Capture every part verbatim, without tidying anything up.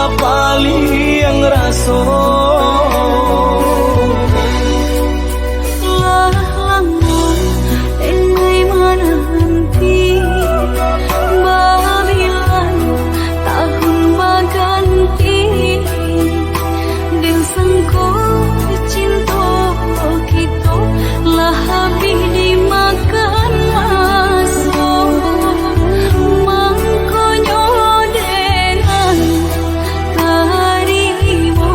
Paliang raso. Lah lamo denai mananti, babilang tahun baganti. Den sangko cinto kito lah habih dimakan maso. Mangkonyo denai tarimo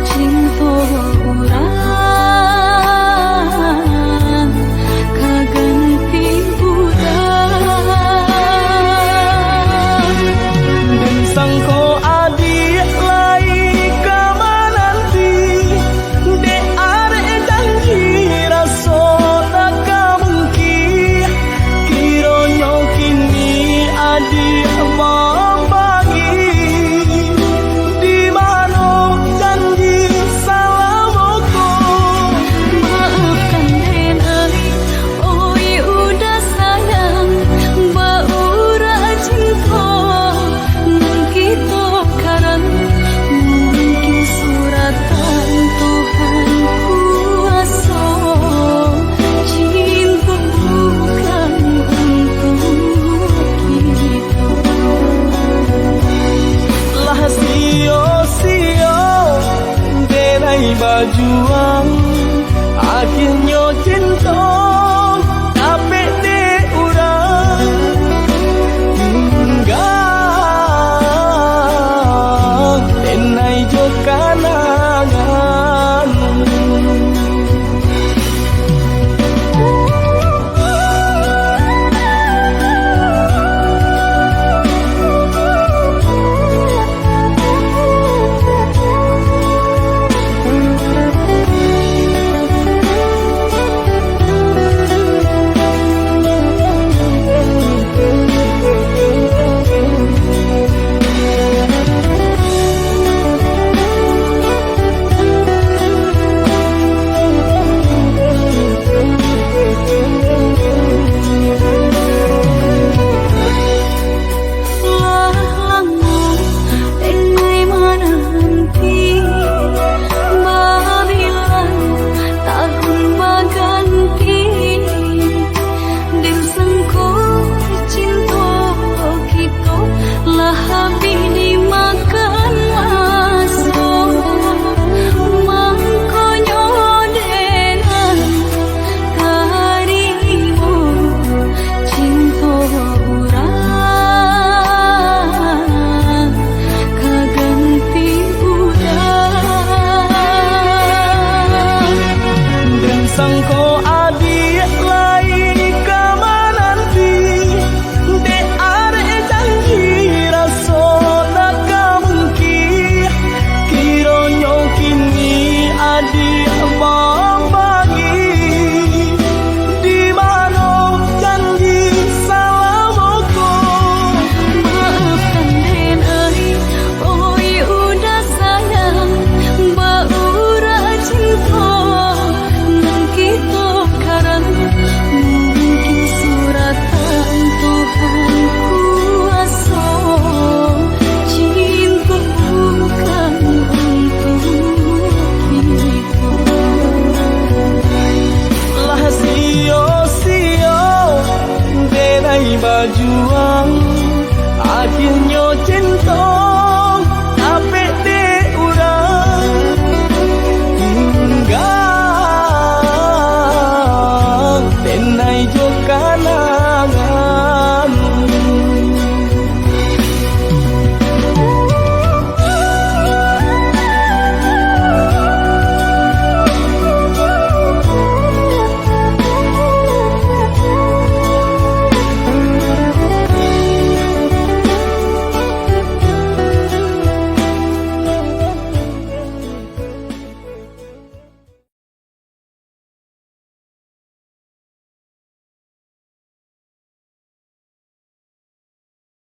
cinto urang ka ganti urang. Den sangko adiak lai ka mananti, dek arek janji raso tak ka mungkin. Kironyo kini adiak babagi, di mano janji salamo ko? Maafkan den ai, oi uda sayang, baurak cinto nan kito karang. Mungkin suratan Tuhan kuaso, cinto bukan untuak kito. Lah sio-sio denai bajuang, akhirnyo cinto dapek dek urang. Tingga denai jo kanangan. Lah lamo denai mananti, babilang tahun baganti. Den sangko cinto kito lah habih dimakan maso. Mangkonyo denai tarimo cinto urang ka ganti urang. Den sangko adiak lai ka mananti, dek arek janji raso nak ka mungkin. Kironyo kini adiak babagi, di mano janji salamo ko? Maafkan den ai, oi uda sayang, baurak cinto nan kito karang. Mungkin suratan Tuhan kuaso, cinto bukan untuak kito. Lah sio-sio denai bajuang, akhirnyo cinto